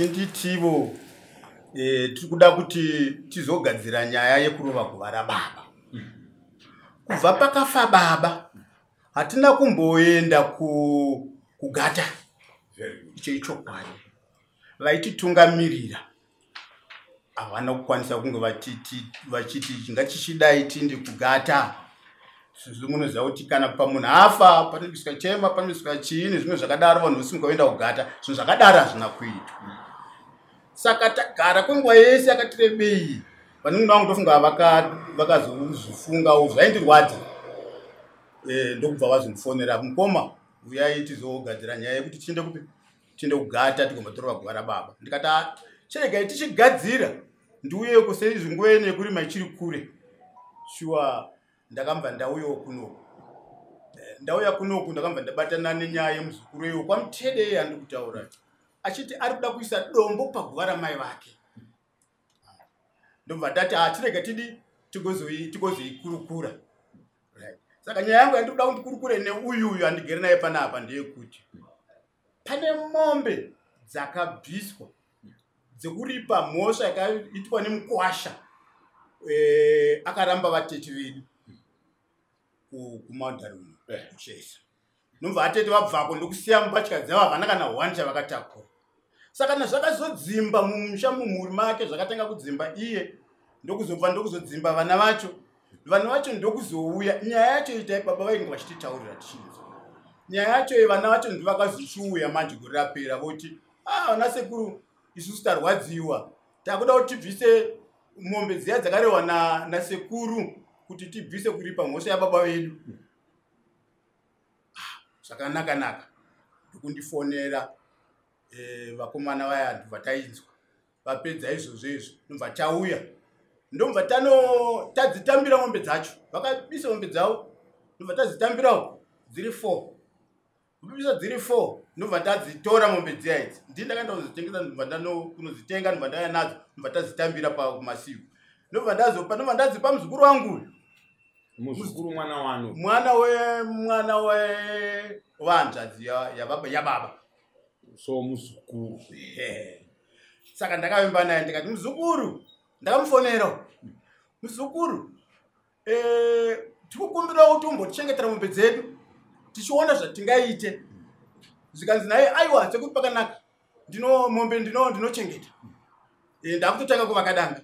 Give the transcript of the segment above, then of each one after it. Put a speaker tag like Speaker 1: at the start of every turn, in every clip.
Speaker 1: Vachinditivo tiri kuda kuti tizogadzira nyaya yekurova guva rababa. Kubva pakafa baba hatina kumboenda kugata. Icho ichokwadi. Vaititungamirira havana kukwanisa kunge vachiti ngatichidai tiinde kugata. Sezvo munoziva kuti kana pamunhu afa panobiswa chema, panobiswa chii nezvimwe zvakadaro, vanhu vosimuka voenda kugata. Zvinhu zvakadaro hazvina kuitwa. Saka tagara kwenguva yese yakatirebei. Vanun'una vangu ndofunga vakazozvifungawo, zvaindirwadza. Ndokubva vazondifonera, mukoma uyai tizogadzira nyaya yekuti tiende kupi, tiende kugata tigombotorova guva rababa. Ndikati chiregai tichigadzira ndiuyeko seizvi nguva ino yekurima ichiri kure. Shuwa ndakambva ndauyawo kunoku. Ndauya kunoku ndakambva ndabatana nenyaya yemuzukuru iyo kwaMutede yandiri kutaura, achiti ari kuda kuisa dombo paguva ramai vake. Ndobva ndati chirega tidi tigozoikurukura. Right. Saka nyaya yangu yandiri kuda kuti ndikurukure neuyu andigere naye panapa ndeyekuti pane mombe dzakabviswa dzekuripa mhosva yakaitwa nemukwasha akaramba vatete vedu kuMount Kuchesa. Nobva vatete vabvako ndokusiya mbatya dzavo, havana kana hwani chavakatakura. Saka kana zvakazodzimba mumusha mumhuri make, zvakatanga kudzimba iye, ndokuzobva ndokuzodzimba vana vacho, vana vacho ndokuzouya. Nyaya yacho itai baba vainge vachititaurira tichinzwa nyaya yacho. Vana vacho ndivakazochiuya manje gore rapera voti, vana sekuru, isusu tarwadziwa, takuda kuti tibvise mombe dziya dzakarehwa nasekuru kuti tibvise kuripa mhosva yababa vedu. Zvakanaka naka. Ndokundifonera vakomana vaya, ndobva tainzwa vapedza izvozvo izvo, ndobva tauya, ndobva tadzitambira mombe dzacho. Vakabisa mombe dzavo, ndobva tadzitambirawo dziri four. Kubisa dziri four, ndobva tadzitora mombe dziya idzi. Ndii ndakaenda kuzitengesa, ndobva ndanokunodzitenga, ndobva ndauya nadzo, ndobva tadzitambira pakumasiku, ndobva ndazopa, ndobva ndadzipa muzukuru wangu uyu.
Speaker 2: Muzukuru mwana wanu?
Speaker 1: Mwana wemwana wevanzvadzi yababa.
Speaker 2: So muzukuru.
Speaker 1: Saka ndakavimba naye, ndikati, muzukuru, ndakamufonera, muzukuru, tikukumbirawo kuti umbotichengetera mombe dzedu tichiona zvatingaite. Zvikanzi naye, aiwa sekuti pakanaka, ndino mombe ndinochengeta. Ndakutotanga kuvaka danga.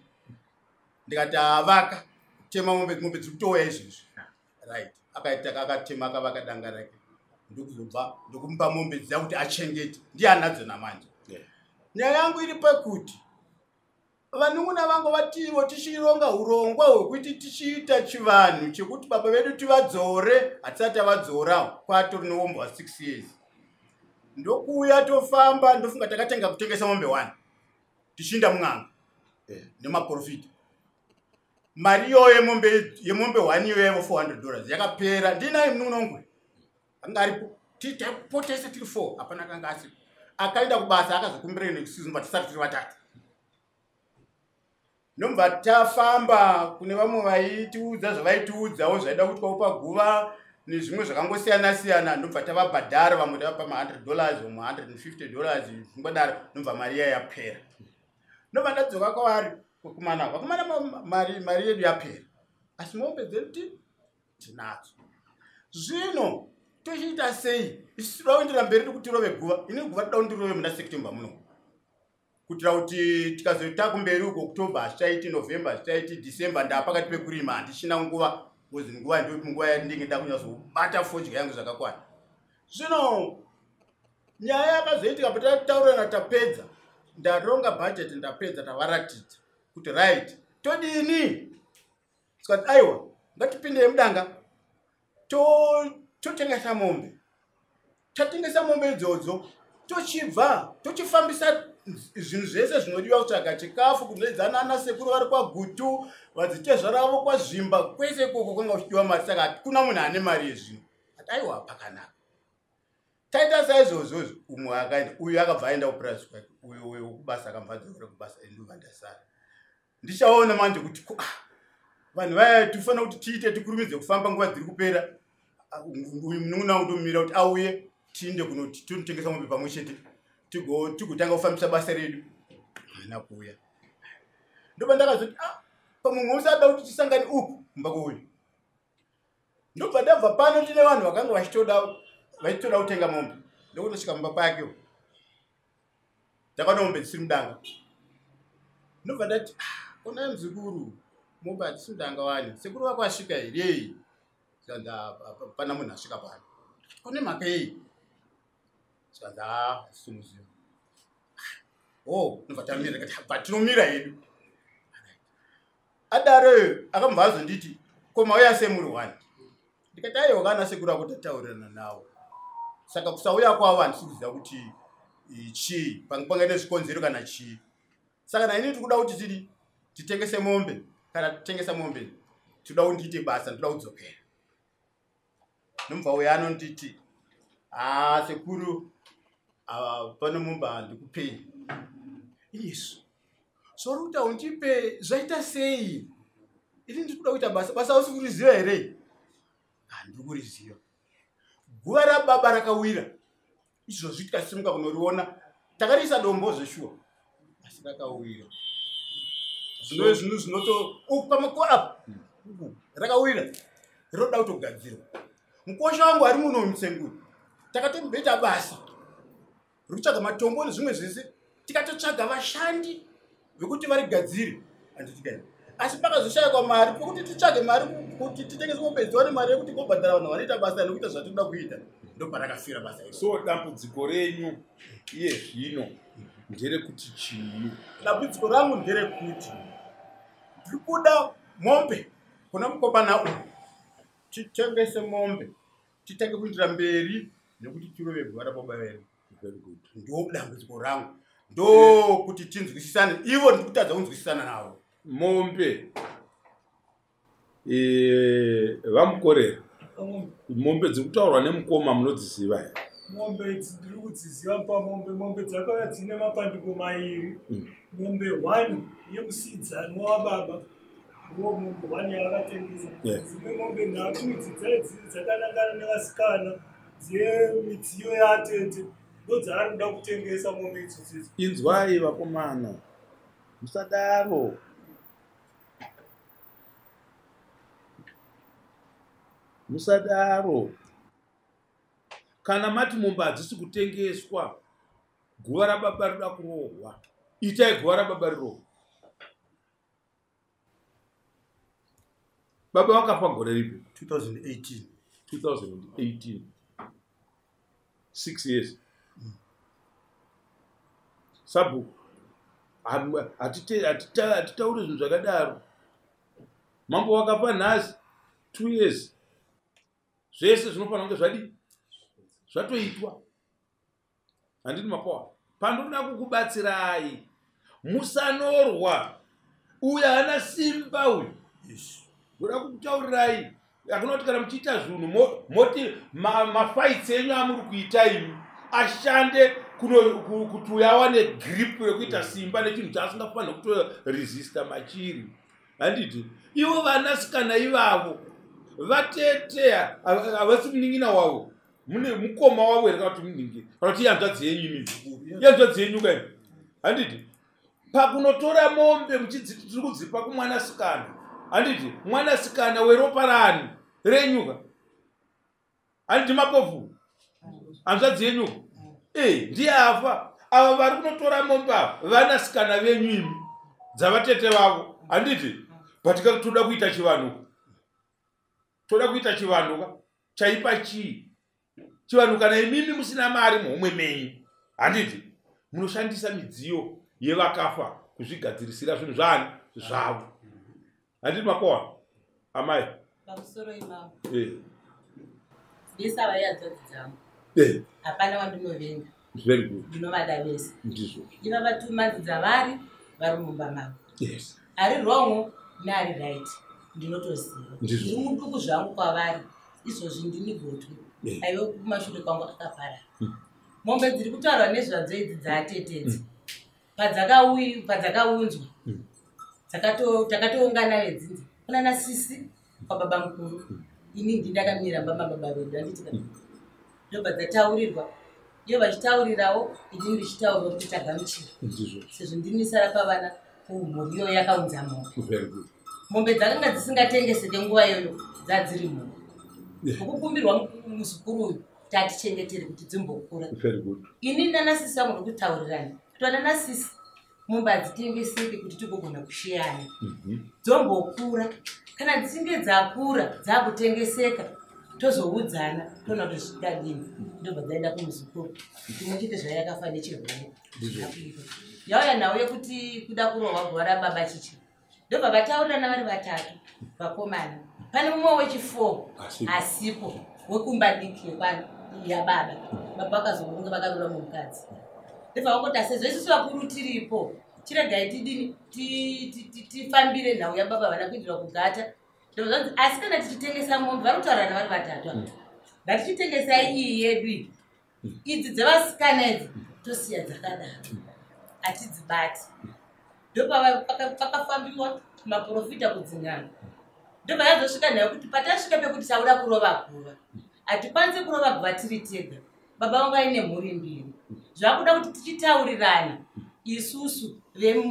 Speaker 1: Ndikati, avaka, tema mombe, mombe dziri kutouya izvezvi. Right, akaita akatema, akavaka danga rake, ndokuzobva ndokumupa mombe dziya kuti achengete, ndiye anadzo namanje. Nyaya yangu iri pekuti vanun'una vangu vativo tichironga urongwa hwekuti tichiita chivanhu chekuti baba vedu tivadzore. Hatisati tavadzora, kwatori neombo wa6 years. Ndokuuya tofamba, ndofunga takatenga kutengesa mombe 1 tichiinda mun'anga nemaprofita. Mari iyoyo yemombe 1 iyoyo yaivo $400 yakapera. Ndinaye munun'una wangu anga aripo, tapotese tiri 4, hapana akanga asipo, akaenda kubasa, akazokumbira nekusizumba, tisati tiri vatatu. Ndobva tafamba kune vamwe vaitiudza zvavaitiudzawo zvaida kuitwawo paguva nezvimwe zvakangosiyana siyana. Ndobva tavabhadhara, vamwe tavapa ma$100, vamwe $150, zvingodaro. Ndobva mari iya yapera, ndobva ndadzoka kwavari vakomana. Vakomana, mari yedu yapera, asi mombe dzedu tinadzo. Zvino tochiita sei? Isu toda kuendera mberi tikuti tirove guva. Ini guva toda kuti ndirove muna September muno, kuitira kuti tikazoita kumberi uko October hazvichaiti, November hazvichaiti, December ndapakati pekurima, handichina nguva, because nguva ndo nguva yandinge ndakunyatsobata fodya yangu zvakakwana. Zvino nyaya yakazoitika, patataurana tapedza, ndaronga bhajeti, ndapedza, tavaratidza kuti right, todini? Tikati, aiwa, ngatipindei mudanga, totengesa mombe. Tatengesa mombe idzodzo, tochibva tochifambisa zvinhu zvese zvinodiwa, kutsvaga chikafu, kunoedzana ana sekuru vari kwaGutu, vadzitezvara vavo kwaZvimba, kwese ikoko kwanga kuchidiwa mari. Saka hakuna munhu ane mari yezvino. Ati, aiwa, pakanaka, taita saizvozvozvo. Umwe akaenda, uyu akabva aenda kupurazi kwake, uyu uyu kubasa akabva adzokera kubasa, ndobva ndasara ndichaona manje kuti vanhu vaya tifanira kuti tiite tikurumidze kufamba, nguva dziri kupera. Uyu munun'una wangu ndomira kuti auye, tiinde kunoti tinotengesa mombe pamwe chete. Tigotanga kufambisa basa redu. Haana kuuya. Ndobva ndakazoti ah, pamwe musada kuti tisangane uku kumba kweuyu. Ndobva ndabva pano tine vanhu vakanga vachitoda kutenga mombe. Ndokunosvika mumba pake. Ndakaona mombe dzisiri mudanga. Ndobva ndati ah, konai muzukuru, mombe hadzisi mudanga wani. Sekuru vako asvika here? Zvikanzi hapana munhu asvika pano. Kune mhaka yei? Zvikanzi hatisi muziva. Oh, ndobva tamira ndikati bva tinomira hedu. Adaro akambva azonditi ko mauya sei muri one? Ndikati aiwa kana sekuru ako tataurirana nawo. Saka kusauya kwavo handisi kuziva kuti chii, pangaite zvikonzero kana chii. Saka naini tiri kuda kuti tidi titengese mombe, kana titengesa mombe tinoda kuti ndiite basa, ndinoda kudzokera. Nomubva uya anonditi haa sekuru pano mombe handikupei. Isu zvauri kuti haundipe zvaita sei? Ini ndiri kuda kuita basa, basa hausi kuriziva here? Handiri kuriziva. Guva rababa rakawira izvozvi tikasimuka kunoriona takariisa dombo zveshuwa asi rakawira. Zvino zvinhu zvinoto pamakuva apa rakawira rinoda kutogadzirwa. Mukosha wangu ari muno mutsenguri takatomboita basa rekutsvaga matombo nezvimwe zvese, tikatotsvaga vashandi vekuti varigadzire handitikani, asi pakazoshayikwa mari pekuti titsvage mari kuti titengese mombe dziwane mari yekuti kobhadhara vanhu vanoita basa nekuita zvatinoda kuita, ndoparakafira basa iro.
Speaker 2: So dambudziko renyu iye zvino nderekuti chii?
Speaker 1: Dambudziko rangu nderekuti ndiri kuda mombe kuna mukomana uyu, titengese mombe titange kuindira mberi nekuti tirove guva rababa vedu.
Speaker 2: Very good.
Speaker 1: Ndo dambudziko rangu, ndokuti tinzwisisane. Ivo ndiri kutadza kunzwisisana navo.
Speaker 2: Mombe vamukorera, mombe dziri kutaurwa nemukoma munodziziva here?
Speaker 3: Mombe idzi ndiri kudziziva. Pamombe, mombe dzakauya dzine mapandiko mairi. Mombe 1 yemusidzanwa wababa, ndo mombe 1 yaakatengesa. Dzimwe mombe 3 idzi dzaidziri dzakanangana nevasikana dzemidziyo yaatete, ndo dzaari kuda kutengesa mombe idzodzidzo.
Speaker 2: Inzwai vakomana, musadaro. Musadaro. Kana mati mombe hadzisi kutengeswa, guva rababa rinoda kurohwa. Itai guva rababa rirohwa. Baba vakafa gore ripi?
Speaker 1: 2018.
Speaker 2: 2018. 6 years. Sabhuku, hatitauri zvinhu zvakadaro. Mambo wakafa nhasi 2 years. Zvese zvinofanira kunge zvadii? Zvatoitwa. Handiti mapowa. Pandoda kukubatsirai, musanorwa. Uyu haana simba uyu. Ndoda kukutaurirai. Hakuna kuti kana muchiita zvinhu moti mafights enyu amuri kuita imi ashande kuti uyu awane grip yekuita simba nechinhu chaasingafaniri kutoresista machiri. Handiti ivo vanasikana ivavo vatete havasi munin'ina wavo, mune mukoma wavo here kana kuti muningi kana kuti ihanzvadzi yenyu imi? Ihanzvadzi yenyu kai? Handiti pakunotora mombe tiri kudzipa kumwanasikana, handiti mwanasikana weropa rani renyuka? Handiti mapofu hanzvadzi yenyu ndiye afa. Ava vari kunotora mombe ava vanasikana venyu imi dzavatete vavo, handiti? But toda kuita chivanhu, toda kuita chivanhu ka chaipa chii chivanhu? Kana imimi musina mari muhomwe menyu, handiti munoshandisa midziyo yevakafa kuzvigadzirisira zvinhu zvani zvavo, handiti makowa amai?
Speaker 4: Pamusoro imavo. Vese ava ihanzvadzi dzangu. Hapana wandinovenga.
Speaker 2: Very good.
Speaker 4: Ndinovada vese.
Speaker 2: Ndizvo.
Speaker 4: Iva vatumadzi dzavari vari mumba mavo. Ari wrong neari right ndinotoziva.
Speaker 2: Ndizvo.
Speaker 4: Ndiri muduku zvangu kwavari. Izvozvi ndini gotwe. Aive kumashure kwangu akaparara. Mombe dziri kutaurwa nezvadzo idzi dzaatetedzi. Padzakaunzwa. Takatoungana vedzinza. Kuna nasisi kwababa mukuru. Ini ndindakamira baba baba vedu handiti ka. Ndobva dzataurirwa. Iyo vachitaurirawo, inini ndichitaurawo kuti tagamuchira. Sezvo ndinisara pavana kumhuri iyoyo yakaunza mombe. Mombe dzakanga dzisingatengeseke nguva iyoyo, dzadziri mombe. Okukumbirwa muzukuru uyu kuti atichengetere kuti dzimbokura. Inini nanasisi vangu ndokutaurirana kuti vananasisi, mombe hadzitengeseke kuti tigogona kushiyana. Dzombokura, kana dzichinge dzakura dzakutengeseka, tozoudzana toona kuti zvingadini. Ndobva dzaenda kumuzukuru chimwe chete zvayakafa nechirwere. Yauya nhau yekuti kuda kurohwa guva rababa chichi, ndobva vataurirana vari vatatu vakomana. Pane mumwe wechi4 asipo, wekumba diki yababa. Baba vakazonge vakarora mumukadzi, ndobva vangoti, sezvo isusu vakuru tiripo, chiregai tidini, tifambire nhau yababa. Vana kuindirwa kugata. Ndobva zvanzi, asi kana tichitengesa mombe, vari kutaurirana vari vatatu ava, ngatichitengesai iyi yedu iyi, idzi dzevasikana idzi tosiya dzakadaro, hatidzibati. Ndopakafambiwa maprofita kudzin'anga. Ndobva yazosvika nhau kuti patasvika pekuti tauda kurova guva, hatikwanisi kurova guva tiri tega. Baba vangu aine mhuri mbiri, zvakuda kuti tichitaurirana isusu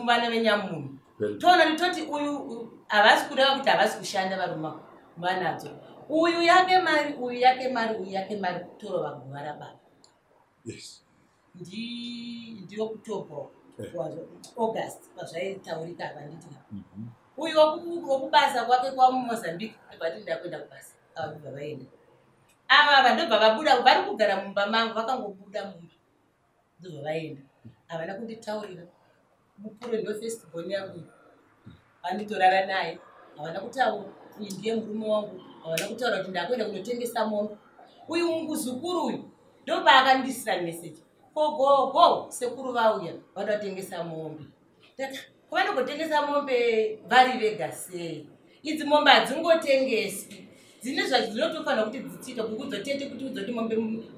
Speaker 4: vana venyamunhu, toona kuti toti uyu havasi kureva kuti havasi kushanda, varume vanadzo, uyu yake mari, uyu yake mari, uyu yake mari, torova guva rababa. Ndiyo October, August pazvaitaurika apa, nditi uyu wokubasa kwake kwamuMozambique, ndobva ti ndakuenda kubasa. Ava ndobva vaenda, ava ndobva vabuda, vari kugara mumba mangu, vakangobuda mumba ndobva vaenda, havana kunditaurira. Mupuro ndo first born yangu, vanditorara naye, havana kutaura uyu ndiye murume wangu, havana kutaura kuti ndakuenda kunotengesa mombe. Uyu muzukuru uyu ndopaakandisira meseji, kogogo, sekuru vauya, vanoda kutengesa mombe. Ndati, kwavanogotengesa mombe vari vega sei? Idzi mombe hadzingotengeswi, dzine zvadzinotofanira kuti dzichiita kukudzotete kuti udzoti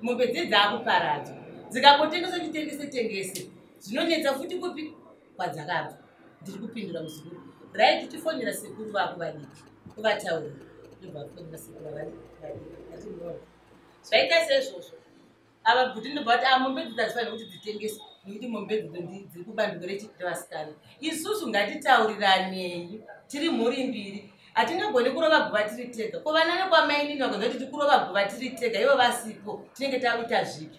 Speaker 4: mombe dzedzakuparadzwa, dzikangotengeswa chitengese tengese, zvinonetsa futi kupi kwadzakabva. Ndiri kupindura muzukuru, right, tifonera sekuru vako vadiki uvataurira. Ndobva vafonera sekuru vadiki, ati no, zvaita seizvozvo. Ava bhuti ndobva kuti a mombe idzi hadzifaniri kuti dzitengeswe nekuti mombe idzi dziri kubandiko revasikana. Isusu ngatitauriranei, tiri mhuri mbiri, hatingagoni kurova guva tiri tega. Ko vana vekwamainini vakanza kuti tiri kurova guva tiri tega, ivo vasipo, tinenge takuita zvipi?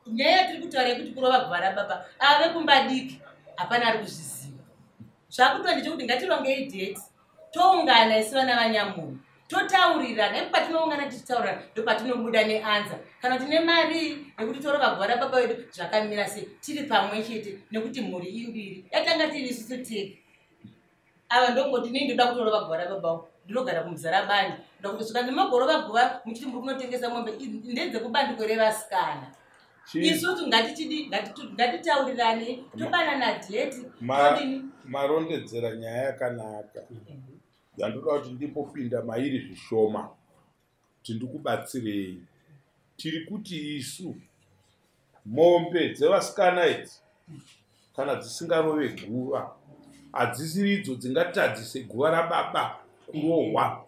Speaker 4: Nyaya yatiri kutaura yekuti kurova guva rababa, ava vekumba diki hapana ari kuzviziva. Zvakudiwa ndechekuti ngatirongei date, toungana isu vana vanyamunhu, totaurirana. Ipo patinoungana tichitaurirana, ndopatinobuda neanswer kana tine mari yekuti torova guva rababa vedu zvakamira sei, tiri pamwe chete, nekuti mhuri imbiri. Yatanga tiri isusu tega ava, ndongoti nei ndoda kutorova guva rababa vangu, ndinogara kumuzarabani, ndoda kutosvika ndimagorova guva muchiti muri kunotengesa mombe ndedzekubandiko revasikana. Isusu ngatichidi, ngatitaurirane, tobanana date, todini.
Speaker 2: Marondedzera nyaya yakanaka yandoda kuti ndimbopinda mairi zvishoma kuti ndikubatsirei. Tiri kuti isu mombe dzevasikana idzi, kana dzisingarove guva, hadzisiri idzo dzingatadzise guva rababa kurohwa.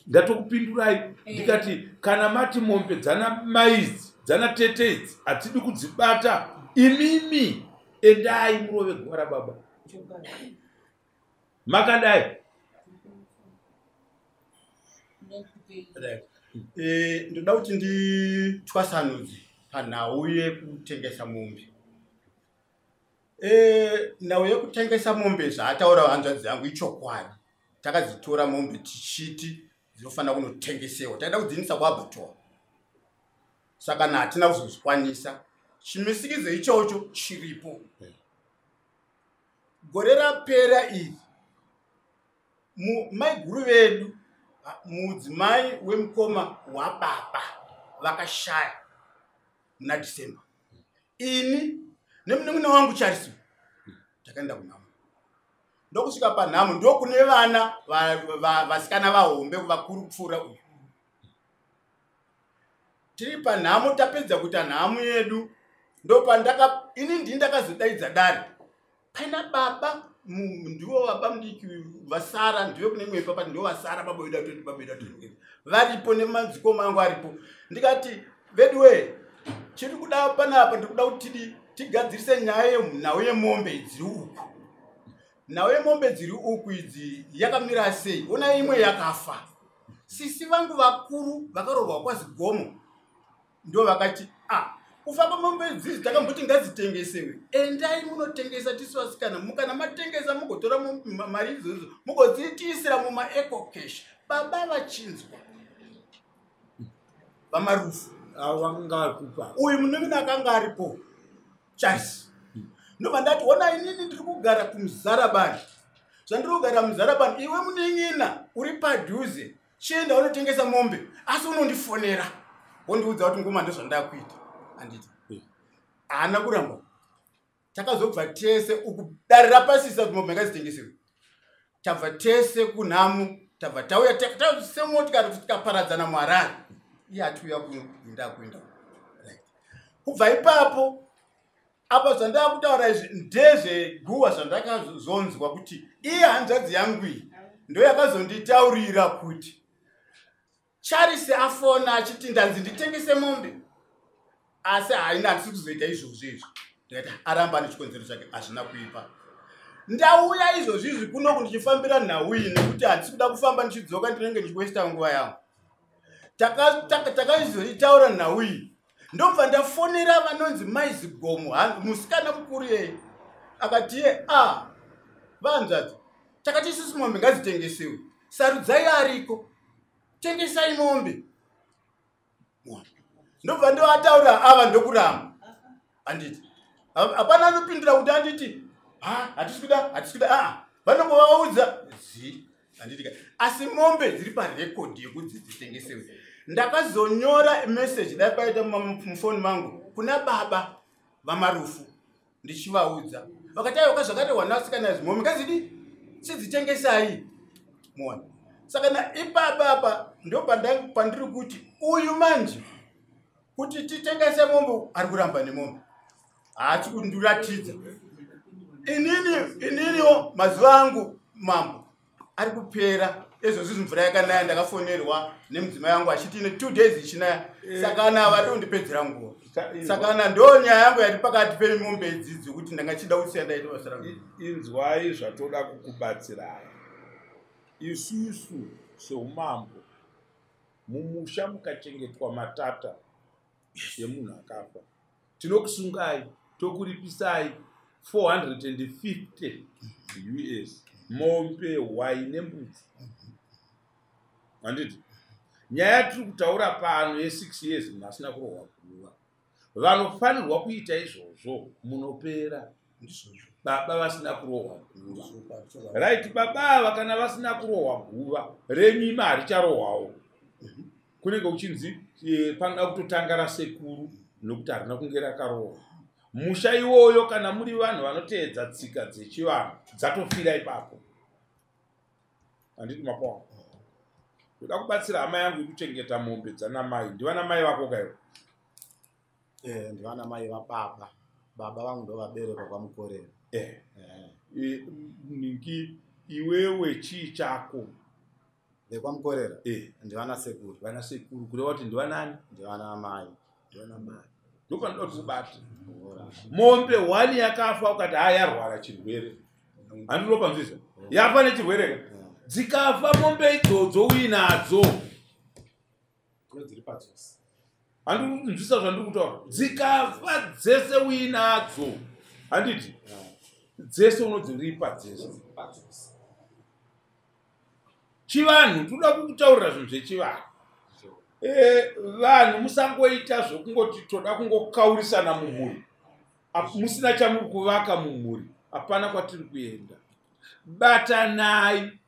Speaker 2: Ndatokupindurai ndikati kana mati mombe dzana mai idzi, dzana tete idzi, hatidi kudzibata, imimi endai murove guva rababa makadai.
Speaker 1: Ndoda kuti nditwasanudze panhau yekutengesa mombe. Nhau yekutengesa mombe, zvaataura hanzvadzi yangu ichokwadi. Takadzitora mombe tichiti dzinofanira kunotengesewa, taida kudziindisa kuabattoir, saka na hatina kuzozvikwanisa. Chimisikidzo ichocho chiripo. Gore rapera iri, maiguru vedu, mudzimai wemukoma wababa, vakashaya muna December. Ini nemunun'una wangu Charisi takaenda kunhamo. Ndokusvika panhamo, ndokune vana vasikana vahombe vakuru kupfuura uyu. Tiri panhamo, tapedza kuita nhamo yedu, ndopandaka ini ndini ndakazodaidza dare. Paina baba, ndivo baba mudiki vasara, ndive kune imwe papa, ndivo vasara, baba vedu atoti baba vedu atoti varipo nemadzikoma angu aripo. Ndikati, veduwe, Chiri kuda panapa, ndiri kuda kuti tidi tigadzirise nyaya yenhau yemombe dziri uku. Nhau yemombe dziri uku idzi yakamira sei? Ona imwe yakafa. Sisi vangu vakuru vakaroorwa kwaZigomo ndo vakati, a kufa kwemombe idzizi takamboti ngadzitengesewe, endai munotengesa tisu vasikana, mukana matengesa mugotora mari idzodzo mugodzitiisira mumaEcoCash. Baba vachinzwa VaMarufu.
Speaker 2: Avo vakanga vari kupa.
Speaker 1: Uyu munin'ina akanga aripo, Charles, ndobva ndati, ona, inini ndiri kugara kuMuzarabani. Zvandiri kugara Muzarabani, iwe munin'ina uri padhuze, chienda unotengesa mombe, asi unondifonera wondiudza kuti ngoma ndozvandakuita, handiti? Haana kuramba. Takazobva tese uku, dare rapasisa kuti mombe ngadzitengesewe. Tabva tese kunhamu, tabva tauya semotikari kuti tikaparadzana muHarare, iye achiuya kuno, ndakuenda. Right, kubva ipapo apa zvandava izvi ndezveguwa. Zvandakazonzwa kuti iye hanzvadzi yangu iyi ndo yakazonditaurira kuti Charisi afona achiti ndanzi nditengese mombe, asi haina, handisi kuzoita izvozvo izvo. Ndikati aramba nechikonzero chake, hazvina kuipa. Ndauya izvozvi izvi kunoku ndichifambira nhau iyi nekuti handisi kuda kufamba ndichidzoka, ndinenge ndichiwesta nguva yangu. Takaizoitaura nhau iyi, ndobva ndafonera vanonzi Maizigomo, musikana mukuru yeye. Akati ye, a vanzvadzi, takati isusu mombe ngadzitengesewe, sarudzai ariko, tengesai mombe. Ndobva ndovataura ava, ndokuramba, handiti? Hapana anopindura kuti handiti, ha hatisi kuda, hatisi kuda. Aa, vanongovaudza zi, handiti ka? Asi mombe dziri parekodhi yekuti dzitengesewe. Ndakazonyora meseji, dai paita mufoni mangu, kuna baba VaMarufu ndichivaudza. Vakati aiwa, zvakati wanasikana izvi, mombe ngazidi sidzitengesai. Muona, saka na ipapa apa ndo pandiri kuti uyu manje kuti titengese mombe, ari kuramba nemombe, haasi kundiratidza inini. Ininiwo mazuva angu, mambo, ari kupera ezvozvi. Mvura yakanaya, ndakafonerwa nemudzimai wangu achiti ine 2 days ichinaya. Saka ana vari kundipedzera nguva. Saka ana ndo nyaya yangu yari pakati pemombe idzidzi, kuti ndanga chida kusiya ndaita basa rangu.
Speaker 2: Inzwai zvatoda kukubatsirai isusu seumambo. Mumusha mukachengetwa matata yemunhu akafa, tinokusungai, tokuripisai 450 US, mombe, hwai nembudzi, handiti? Nyaya yatiri kutaura pano ye6 years munhu asina kurohwa guva, vanofanirwa kuita izvozvo munopera baba vasina kurohwa guva. Right, baba ava kana vasina kurohwa guva remima haricharohwawo. Kunenge kuchinzi panoda kutotanga rasekuru nokuti harina kunge rakarohwa. Musha iwoyo, kana muri vanhu vanoteedza tsika dzechivanhu, dzatofira ipapo, handiti? Mapawa ndoda kubatsira hama yangu yekuchengeta mombe dzanamai. Ndivana mai vako kaivo?
Speaker 5: Ndivana mai vababa. Baba vangu ndo vaberekwa kwaMukorera.
Speaker 2: Ningi iwewe chii chako?
Speaker 5: VekwaMukorera? Ndivana sekuru.
Speaker 2: Vana sekuru, kureva kuti ndivanani?
Speaker 5: Ndivana mai.
Speaker 2: Ndivana mai. Ndopanoda kuti ubate mombe hwani yakafa, ukati ha yarwara chirwere, handiropanzwisa, yafa nechirwere ka? Dzikafa mombe idzodzo uinadzo,
Speaker 5: Dziripa dzose.
Speaker 2: Handikunzwisa zvandiri kutaura? Dzikafa dzese uinadzo, handiti? Dzese unodziripa dzese.
Speaker 5: Dziripa dzose.
Speaker 2: Chivanhu, toda kukutaurira zvinhu zvechivanhu. Vanhu musangoita zvokungoti toda kungokaurisana mumhuri musina chamuri kuvaka mumhuri. Hapana kwatiri kuenda. Batanai,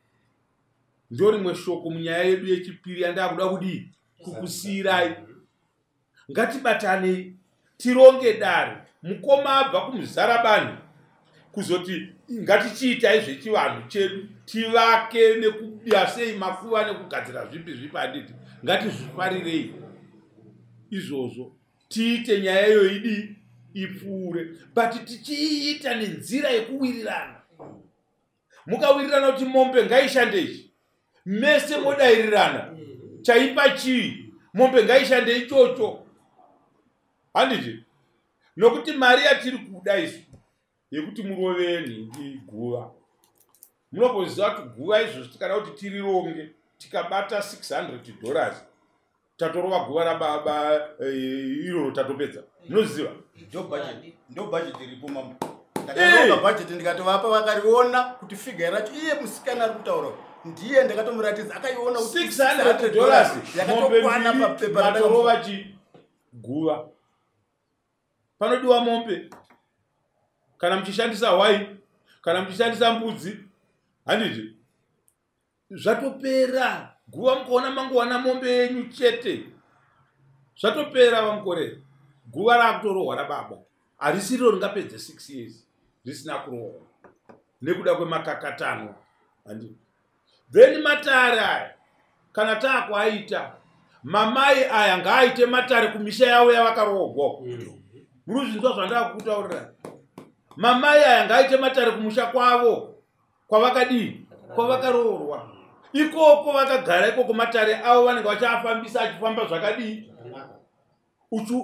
Speaker 2: ndo rimwe shoko munyaya yedu yechipiri yandakuda kudii kukusiyirai. Ngatibatanei, tironge dare. Mukoma abva kuMuzarabani kuzoti ngatichiitai zvechivanhu chedu, tivake nekubiya sei makuva nekugadzira zvipi zvipi, handiti? Ngatizvifarirei izvozvo, tiite nyaya iyoyo idii ipfuure, but tichiiita nenzira yekuwirirana. Mukawirirana kuti mombe ngaishande ichi, mese modairirana, chaipa chii, mombe ngaishande ichocho. Handiti? Nokuti mari yatiri kuda isu yekuti murove nhingi guva. Munomboziva kuti guva izvozvi tikada kuti tirironge tikabata $600 tatorova guva rababa iroro tatopedza. Munoziva?
Speaker 1: Ndo budget iripo mambo. Ndakaronga budget ndikatovapa vakariona kuti figure racho iye musikana ari kutaura ndiye ndakatomuratidza akaiona kuti
Speaker 2: $600
Speaker 1: yakatokwana papepa
Speaker 2: ratorova chi guva. Panodiwa mombe kana muchishandisa hwai kana muchishandisa mbudzi, handiti? Zvatopera guva mukaona mangowana mombe yenyu chete. Zvatopera vamukorera. Guva raakutorohwa rababa harisiriro ringapedze 6 years risina kurohwa nekuda kwemakakatanwa, handiti? Then matare aya kana taakuaita, mamai aya ngaaite matare kumisha yavo yavakarohwa. Murikuzvinzwa zvandakutaurira? Mamai aya ngaaite matare kumusha kwavo kwavakadii, kwavakaroorwa. Ikoko vakagara ikoko matare avo vanenge vachiafambisa achifamba zvakadii.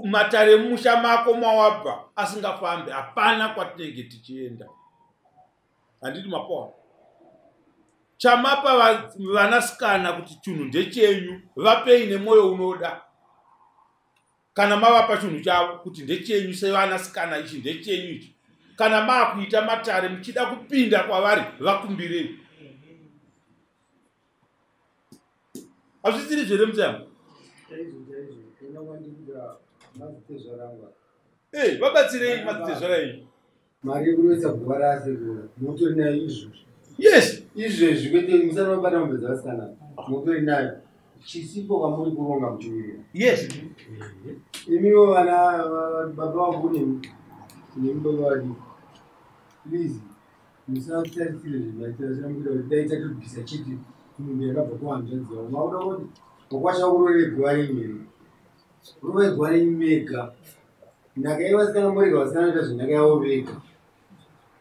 Speaker 2: Matare emumusha mako mawabva asingafambi, hapana kwatinenge tichienda. Handiti mapoa? Chamapa vanasikana kuti chinhu ndechenyu, vapei nemwoyo unoda. Kana mavapa chinhu chavo kuti ndechenyu sevanasikana, ichi ndechenyu ichi. Kana maakuita matare muchida kupinda kwavari, vakumbirei. Hazvisiri zvere mutemo? Vabatsirei madzitezvara enyu.
Speaker 6: Mari yekuroisa guva rasekuru mutori nayo izvozvi.
Speaker 2: Yes.
Speaker 6: Izvezvi kwete musati mabata mombe dzavasikana, mutori nayo. Chisipo kwamuri kuronga muchiwirira.
Speaker 2: Yes.
Speaker 6: Imiwo vana baba vangu nemi baba vadiki. Please musatarisire zvimaitira zvamukuita kuti dai tatobvisa chete mombe yakabva kuhanzvadzi yavo. Makuda kuti makwasha kurore guva renyu here? Rovai guva renyu mega. Nhaka yevasikana morega vasikana vaita zvenhaka yavo vega.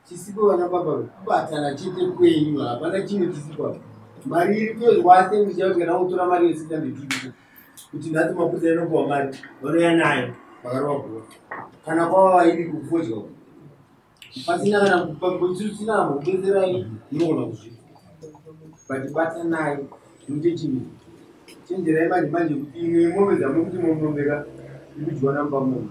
Speaker 6: Chisipo vana baba kubatana chete kwenyu, hapana chimwe chisipo apa. Mari iri kuyozwa kuti kana utora mari ye600 kuti nhasi mapurisa inopuwa mari vanouya nayo vakarova guva. Kana kwava iri kufodya pasina kana kusina kubetserai munogona kuzviita. But batanai muite chinhu. Chenjerai manje manje kuti imwe mombe dzamukuti mombeka ikudyiwa namumba mombe.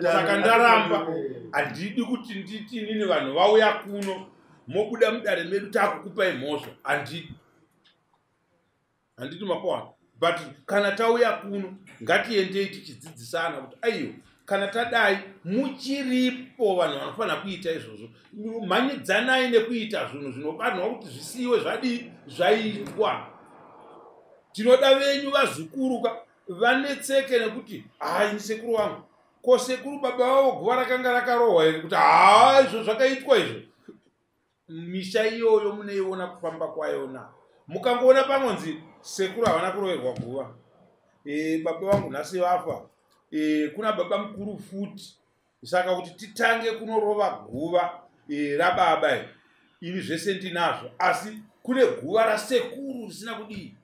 Speaker 2: Saka ndaramba handidi kuti nditi inini vanhu vauya kuno mobuda mudare medu takukupai mhosva. Handidi. Handiti mapoa. But kana tauya kuno ngatiendei tichidzidzisana kuti aiyo kana tadai muchiripo vanhu vanofanira kuita izvozvo. Mhanyidzanai nekuita zvinhu zvinofanirwa kuti zvisiyiwe zvadii zvaitwa. Tinoda venyu vazukuru vanetseke nekuti hai ni sekuru wangu. Ko sekuru baba vavo guva rakanga rakarohwa here kuti haa izvo zvakaitwa izvo. Misha iyoyo muneiona kufamba kwayona. Mukangoona panonzi sekuru havana kuroverwa guva. Baba vangu nhasi vafa. Kuna baba mukuru futi. Saka kuti titange kunorova guva rababa ini zvese ndinazvo. Asi kune guva rasekuru risina kudii.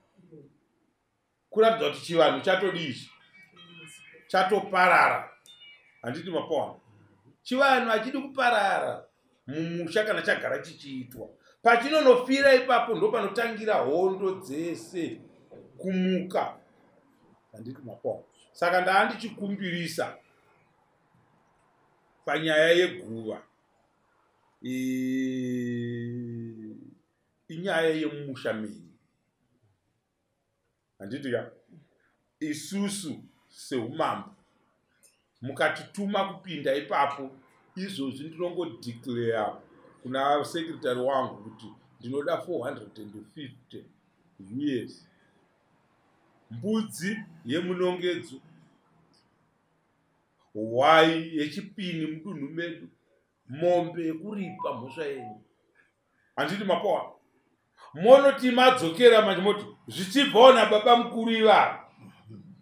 Speaker 2: Kuratidza kuti chivanhu chatodii chatoparara. Handiti mapoa? Chivanhu hachidi kuparara mumusha kana chagara chichiitwa. Pachinonofira ipapo ndo panotangira hondo dzese kumuka. Handiti mapoa? Saka ndaa ndichikumbirisa panyaya yeguva. Inyaya yemumusha menyu. Handiti ka? Isusu seumambo mukatituma kupinda ipapo izvozvi ndinongodeclare kuna secretary wangu kuti ndinoda 450 US mbudzi yemunongedzo, hwai yechipini mudunhu medu, mombe yekuripa mhosva yenyu. Handiti mapoa? Monoti madzokera manje moti zvichibvawo nababa mukuru ivava.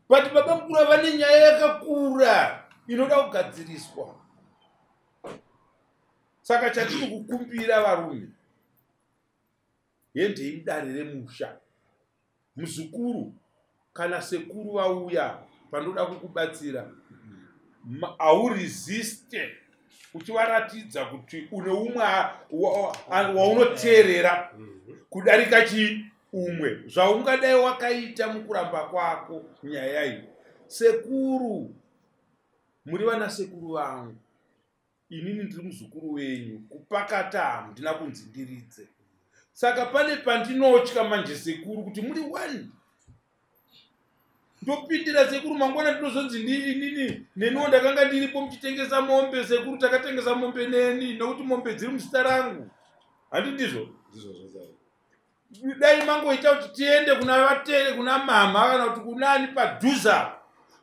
Speaker 2: But baba mukuru ava vane nyaya yakakura inoda kugadziriswa. Saka chatiri kukumbira varume, hendei mudare remusha. Muzukuru Kana sekuru vauya panoda kukubatsira, hauresiste uchivaratidza kuti une umwe waunoteerera kudarika chii umwe zvaungadai wakaita mukuramba kwako nyaya iyi. Sekuru, muri vana sekuru vangu, inini ndiri muzukuru wenyu, kupakata handina kunzi ndiridze. Saka pane pandinotya manje sekuru kuti muri one. Ndopindira sekuru mangwana ndinozonzi inini neniwo ndakanga ndiripo muchitengesa mombe sekuru, takatengesa mombe neni nokuti mombe dziri muzita rangu. Handi ndizvo? Dai mangoita kuti tiende kuna vatere kuna mama kana kuti kunani padhuze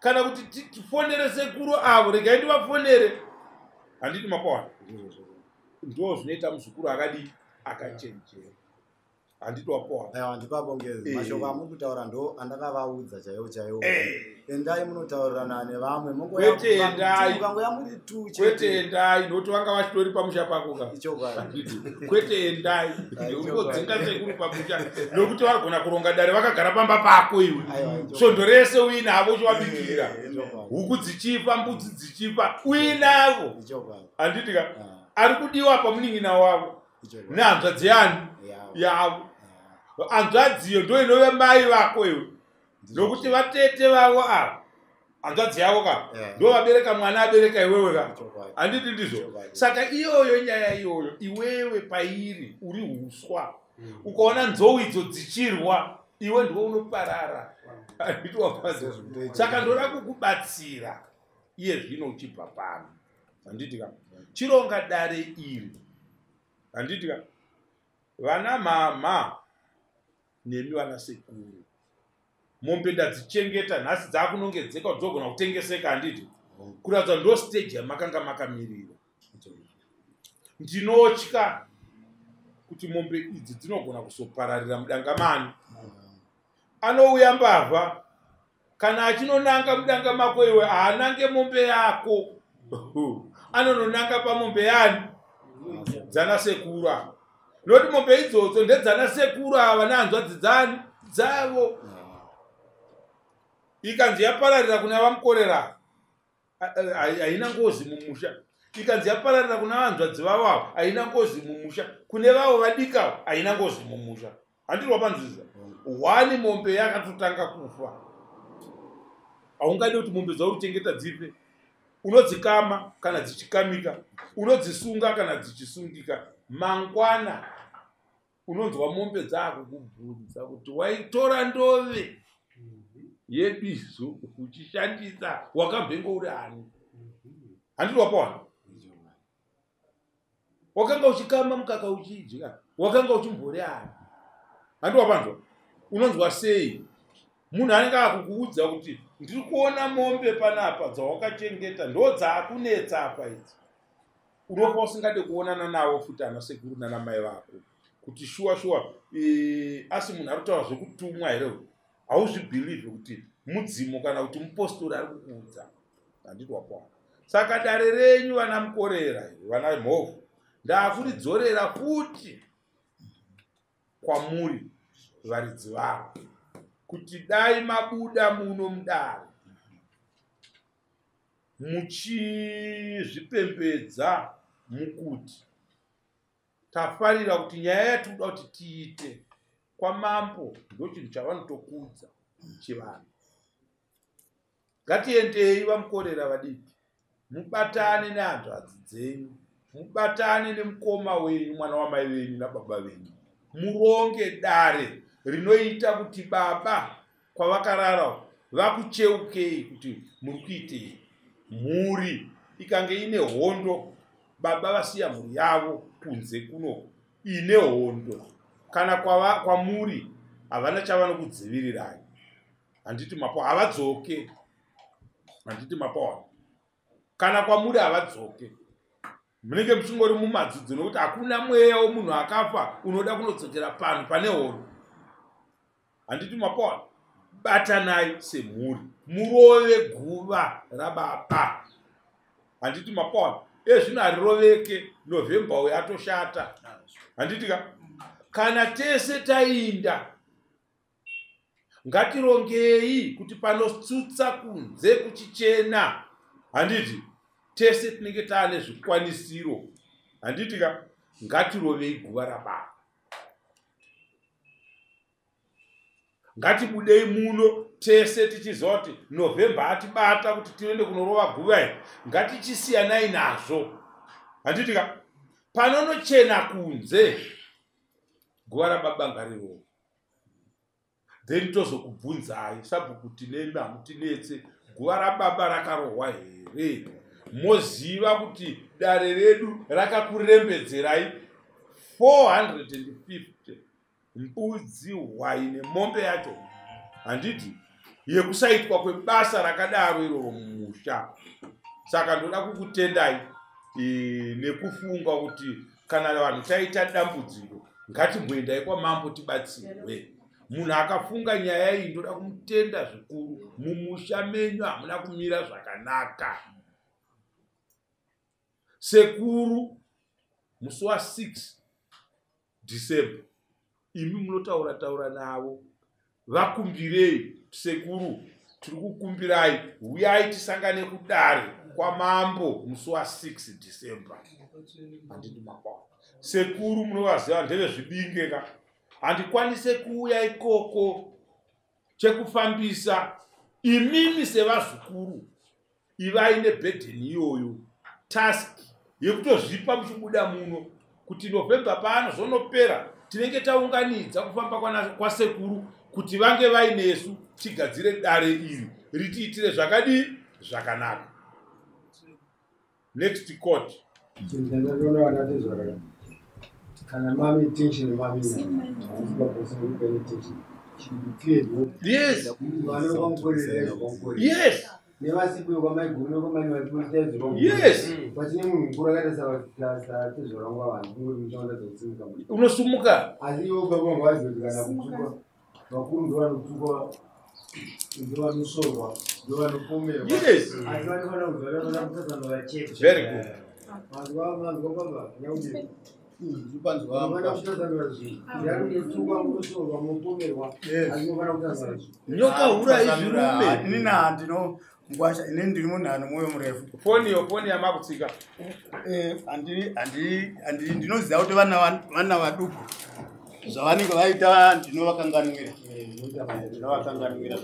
Speaker 2: kana kuti tifonere sekuru avo, regai ndivafonere. Handiti mapawana? Ndo zvinoita muzukuru akadii akachenjera. Handiti wapawana?
Speaker 5: Aiwa, ndipabongezi. Mashoko amuri kutaura ndo andakavaudza chaiwo chaiwo. Endai munotaurirana nevamwe.
Speaker 2: Kwete endai.
Speaker 5: Mukangoya muri tu
Speaker 2: Kwete
Speaker 5: chete.
Speaker 2: endai, nokuti vanga vachitori pamusha pako ka.
Speaker 5: Ichokwadi.
Speaker 2: Handiti. Kwete endai, uringodzinga sekuru pamusha nokuti varigona kuronga dare vakagara pamba pako iwe.
Speaker 5: Aiwa, ichokwadi.
Speaker 2: Svondo rese uinavo uchivabikira.
Speaker 5: Ichokwadi.
Speaker 2: Huku dzichifa, mbudzi dzichifa, uinavo.
Speaker 5: Ichokwadi.
Speaker 2: Handiti ka?
Speaker 5: Ah,
Speaker 2: Ari kudiwa pamunin'ina wavo
Speaker 5: ichokwadi.
Speaker 2: nehanzvadzi yani
Speaker 5: Yavo.
Speaker 2: yavo.
Speaker 5: Ah,
Speaker 2: Hanzvadziyo ndo inove mai vako iwe, nokuti vatete vavo ava hanzvadzi yavo ka ndo vabereka mwana abereka iwewe ka.
Speaker 5: Ichokwadi.
Speaker 2: Handiti ndizvo?
Speaker 5: Ichokwadi.
Speaker 2: Saka iyoyo nyaya iyoyo iwewe pairi uri uswa. Ukaona nzou idzo dzichirwa iwe ndiwe unoparara. Handiti wapazi? Saka ndoda kukubatsira iye zvino uchibva pano. Handiti ka? Chironga dare iri. Handiti ka? Vana mama nemi vana sekuru, mombe ndadzichengeta nhasi dzakunongedzeka kuti dzogona kutengeseka. Handiti? Kuratidza ndo stage yamakanga makamirira. Ndinotya kuti mombe idzi dzinogona kuzopararira mudanga mani. Anouya mbavha kana achinonanga mudanga mako iwe, haanange mombe yako, anononanga pamombe yani dzana sekuru ava, nokuti mombe idzodzo ndedzana sekuru ava nehanzvadzi dzani dzavo. Ikanzi yapararira kuna vamukorera haina ngozi mumusha, ikanzi yapararira kuna vanzvadzi vavo ava haina ngozi mumusha, kune vavo vadikawo haina ngozi mumusha. Handiri wapanzwisisa? Hwani mombe yakatotanga kufa, haungadi kuti mombe dzauri kuchengeta dzife. Unodzikama kana dzichikamika, unodzisunga kana dzichisungika. Mangwana unonzwa mombe dzaakukubvunza kuti waitora ndove yebizo uchishandisa wakambenge uri ani. Handiti wapawana? Wakanga uchikama mukaka uchidya, wakanga uchimbori ani. Handiti wapanzwa? Unonzwa sei munhu anenge akukuudza kuti ndiri kuona mombe panapa dzawakachengeta ndo dzaakunetsa apa idzi? Unofa usingade kuonana navo futi ana sekuru nana mai vako kuti shuwa shuwa asi munhu ari kutaura zvekutumwa here uyu? Hauzvibhilivhi kuti mudzimu kana kuti mupostori ari kukuudza. Handiti wapawana? Saka dare renyu vana mukorera, vana mhovhu, ndaakuridzorera futi kwamuri varidzi vavo kuti dai mabuda muno mudare muchizvipembedza mukuti tafarira kuti nyaya yatinoda kuti tiite kwamambo ndo chinhu chavanotokudza chivanhu. Ngatiendei vamukorera vadiki, mubatane nehanzvadzi dzenyu, mubatane nemukoma wenyu, mwana wamai venyu nababa venyu, muronge dare rinoita kuti baba kwavakarara vakucheukei kuti muri kuitei. Mhuri ikange ine hondo, baba vasiya mhuri yavo kunze kuno ine hondo, kana kwamuri havana chavanokudzivirirai. Handiti mapo havadzoke. Handiti mapo kana kwamuri havadzoke, munenge muchingori mumadzidzo nokuti hakuna mweya wemunhu akafa unoda kunodzokera pano pane hondo. Handiti mapo? Batanai semhuri murove guva rababa. Handiti mapo? Ezvino hariroveke, November uyu atoshata. Handiti ka? Kana tese tainda Ngatirongei kuti panotsutsa kunze kuchichena, handiti? Tese tinenge taane zvikwanisiro, handiti ka? Ngatirovei guva rababa. Ngatibudei muno tese tichiziva kuti November atibata kuti tiende kunorova guva iri. Ngatichisiyanai nazvo, handiti ka? Panonochena kunze, guva rababa ngarirove. Then tozokubvunzai sabhuku tinemi, hamutinetse, guva rababa rakarohwa here? Moziva kuti dare redu rakakurembedzerai 450 mbudzi, hwai nemombe yacho, handiti? Yekusaitwa kwebasa rakadaro iroro mumusha. Saka ndoda kukutendai nekufunga kuti kana vanhu taita dambudziko, ngatimboendai kwamambo tibatsirwe. Munhu akafunga nyaya iyi ndoda kumutenda zvikuru. Mumusha menyu hamuna kumira zvakanaka. Sekuru, musi wa6 December, imi munotaura taura navo, vakumbirei, sekuru, tiri kukumbirai, uyai tisangane kudare kwamambo musi wa6 December, handiti? Makwa sekuru munovaziva, ndevezvibinge ka. Handikwanise kuuya ikoko, chekufambisa imimi sevazukuru ivai neburden iyoyo, task yekutozvipa muchibuda muno kuti November pano zvonopera, tinenge taunganidza kufamba kwasekuru kuti vange vainesu, tigadzire dare iri ritiitire zvakadii, zvakanaka. Next court.
Speaker 6: Ndandatoona vanatezvara kana mami tension, mami tension. Nevasipo kwamaiguru nekwamai. Pachine munhu mukuru akaita satezvara vangu, vanhu kungoti muchaunda dzakusimuka.
Speaker 2: Unosumuka.
Speaker 6: Asi ivo baba vangu vaziva kuti kana kutukwa, vakuru ndo vanotukwa, ndo vanosorwa, ndo vanopomerwa. Asi vanofanira kuziva vanofanira kutasanura chete.
Speaker 2: Very good.
Speaker 6: Manzwa, manzwa baba nyakuti
Speaker 1: Panzwa.
Speaker 6: unofanira kutasanura zvinhu yakunotukwa, munosorwa, munopomerwa, asi unofanira kutasanura zvinhu.
Speaker 2: Nyoka hura izvirume.
Speaker 1: Inini handino ngwasha, inini ndiri munhu ane mwoyo murefu.
Speaker 2: Foniyo, foni yamakutsika.
Speaker 1: Ndinoziva kuti vana vaduku zvavanenge vaita ndinovakanganwira, ndinovakanganwira.